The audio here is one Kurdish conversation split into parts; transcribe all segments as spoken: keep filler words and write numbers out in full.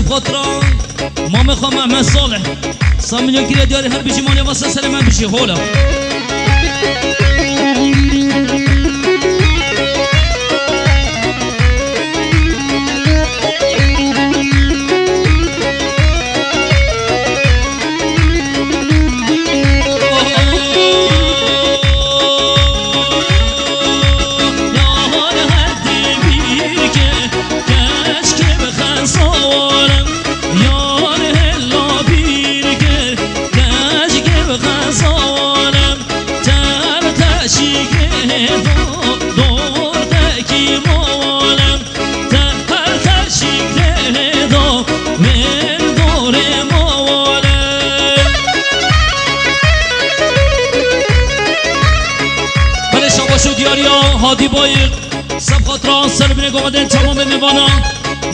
Xatira mamê xwe Mehmet Salih. Sed milyon kiriye diyarî her bijî malê masa serê me bijî hola. Belê şabaş û diyariya Hadî Bayik. Seb xatira ser binê govendên çavan bê mêvana.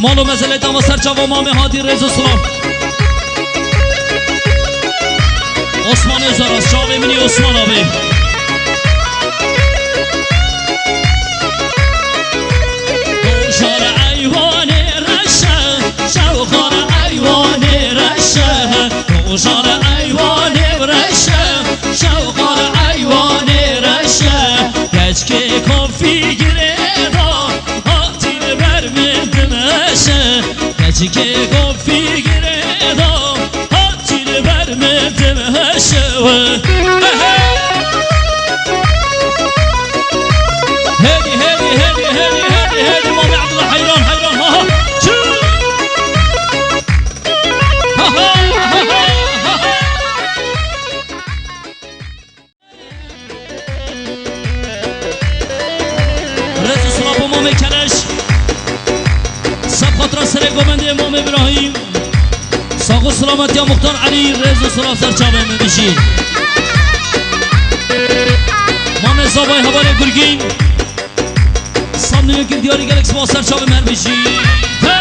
Mal û mezelê dava ser çava mamê Hadî rêz û silav. Osman Özaras, çavê min î Osman abi. Rojan eywanê reşe, şewxan eywanê reşe, rojan eywanê reşe, şewxan eywanê reşe, keçkê kofî girê da, hatî li ber min dimeşe, keçkê kofî girê da, hatî li ber min dimeşe. Hêdî, hêdî, hêdî, hêdî, hêdî, hêdî, Mamê Abdullah heyran, heyran, ha, ha. Çû. Ha, ha, ha, ha, ha, ha. Rêz û silav bo Mamê Keleş. Seb xatira serê govendê Mamê Îbrahîm. Sax û silametiya Muxtar Elî, rêz û silav ser çavê min bijî. Mamê Zavay hevalê Gurgîn. Sed milyon kiriye diyarî gelek spas ser çavê min bijî. He!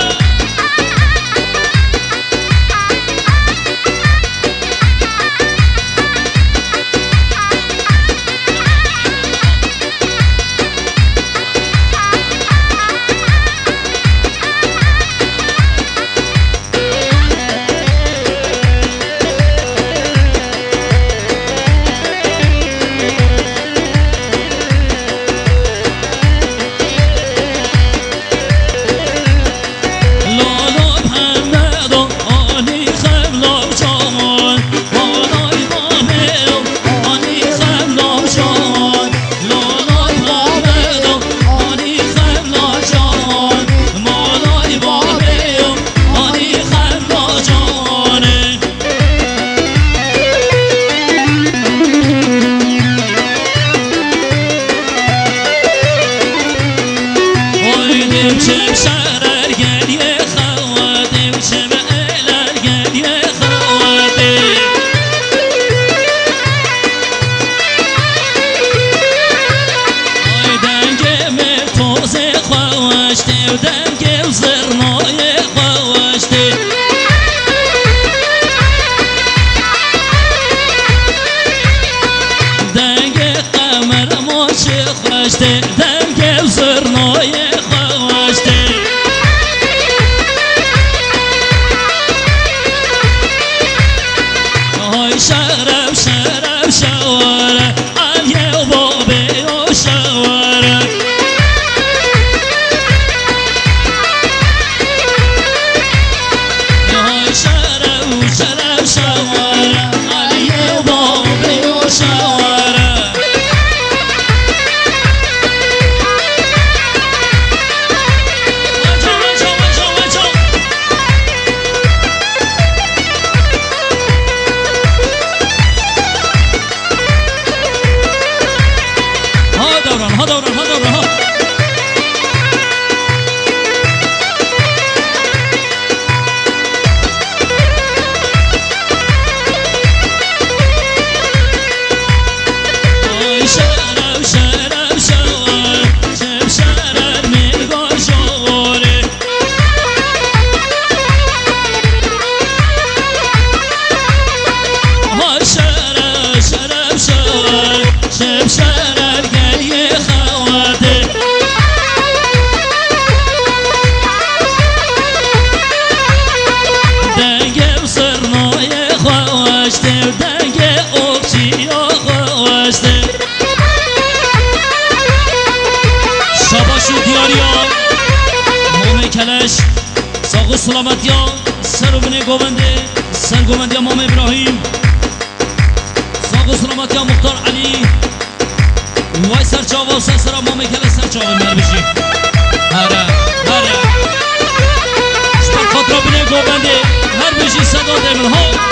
Ay dengê min tozê xwe weştê û dengê û zirnayê xwe weştê. Dengê qemer moçê xweştê, dengê û zirnayê xwe weştê. Ay şeref, şeref, şewere, Eliyê û babê yo şewere. Ay şeref, şeref, şewere, Eliyê û babê yo şewere. Ha Dewran, ha Dewran, ha Dewran, ha. Ay şeref, şeref, şeref. Şevşerer min goşore. Hay şere, şere, şere, şevşerer geliye xewate. Sax û silametiya ser û binê govendê, ser govendiya Mamê Îbrahîm. Sax û silametiya Muxtar Elî. Vay ser çava, ser sera Mamê Kele ser çavê me, her bijî. Here, here. Ji ber xatira binê govendê, her bijî Sedatê min, ha.